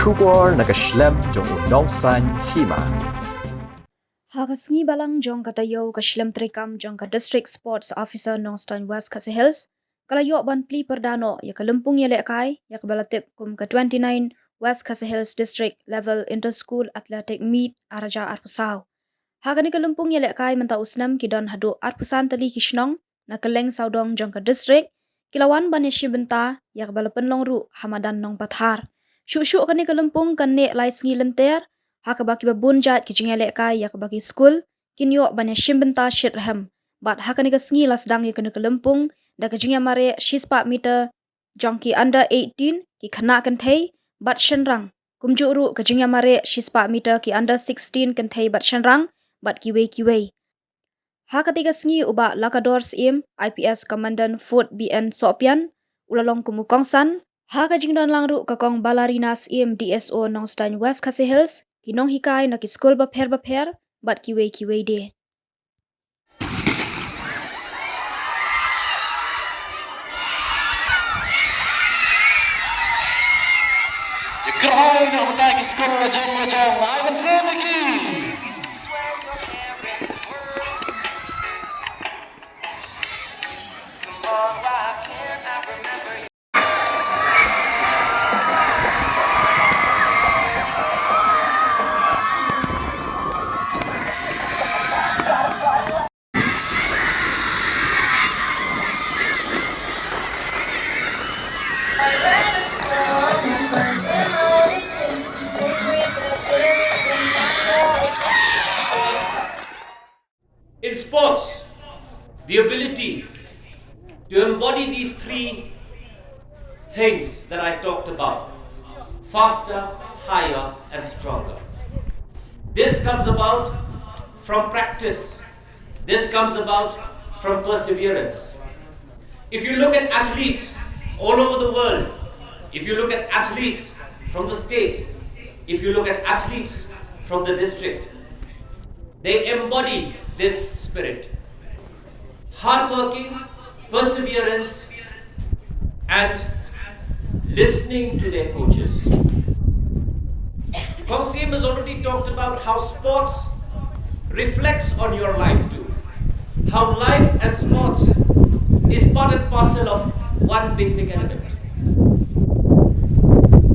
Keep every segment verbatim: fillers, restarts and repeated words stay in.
Khubor na ka shlem jong u Nongsaiñ Hima. Ha ka sngi balang jong ka taïew ka shlem treikam jong ka District Sports Officer Nongstoiñ West Khasi Hills ka la ïoh ban plie pyrda noh ïa ka lympung ïalehkai ïa kaba la tip kum ka twenty-nine West Khasi Hills District Level Inter-School Athletic Meet ar hajar arphew saw. Ha kane ka lympung ïalehkai mynta u snem ki don haduh arphew san tylli ki shnong na kylleng sawdong jong ka district ki la wan ban ïashim bynta ïa kaba la pynlong ruh ha madan Nongpathar. Shuh shuh kane ka lympung kan neh lai sngi lynter ha kaba kiba bun jait ki jingïalehkai ïa kaba ki skul kin ïoh ban ïashim bynta shitrhem. Bad ha kane ka sngi la sdang ïa kane ka lympung da ka jingïamareh shispah meter jong ki under eighteen, ki khynnah kynthei bad shynrang. Kumjuh ruh ka jingïamareh shispah meter ki under sixteen kynthei bad shynrang bad kiwei kiwei. Ha katei ka sngi u Bah Lakador Syiem, I P S Commandant Fourth B N Sohpian, u la long kum u kongsan. Ha ka jingdon lang ruh ka Kong Balarina Syiem, D S O Nongstoiñ West Khasi Hills, ki nonghikai na ki skul bapher bapher bad kiwei kiwei de. Kyrhai na bynta ki skul lajong lajong, ai ban sem ïa ki. In sports, the ability to embody these three things that I talked about: faster, higher, and stronger. This comes about from practice. This comes about from perseverance. If you look at athletes all over the world, if you look at athletes from the state, if you look at athletes from the district, they embody this spirit. Hardworking, perseverance, and listening to their coaches. Kong Syiem has already talked about how sports reflects on your life too. How life and sports is part and parcel of one basic element.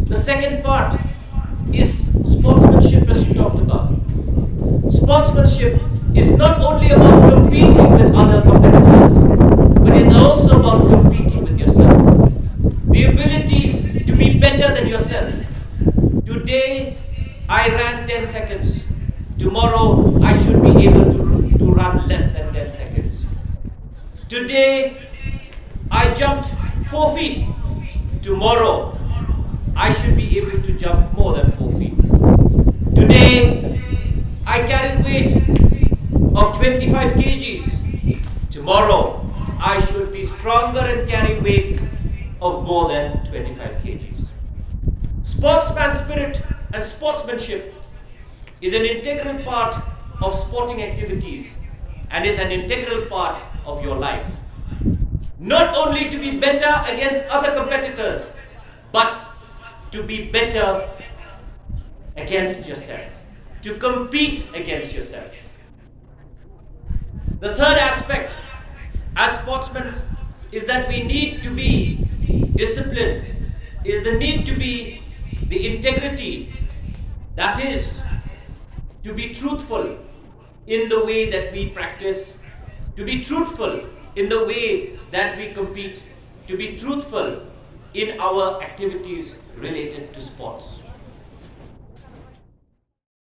The second part is sportsmanship, as you talked about. Sportsmanship is not only about competing with other competitors, but it's also about competing with yourself. The ability to be better than yourself. Today, I ran ten seconds. Tomorrow, I should be able to, to run less than ten seconds. Today, I jumped four feet. Tomorrow, I should be able to jump more than four feet. Today, I carried weight of twenty-five kgs. Tomorrow, I should be stronger and carry weights of more than twenty-five kgs. Sportsman spirit and sportsmanship is an integral part of sporting activities and is an integral part of your life. Not only to be better against other competitors, but to be better against yourself, to compete against yourself. The third aspect as sportsmen is that we need to be disciplined, is the need to be the integrity, that is, to be truthful in the way that we practice, to be truthful in the way that we compete, to be truthful in our activities related to sports.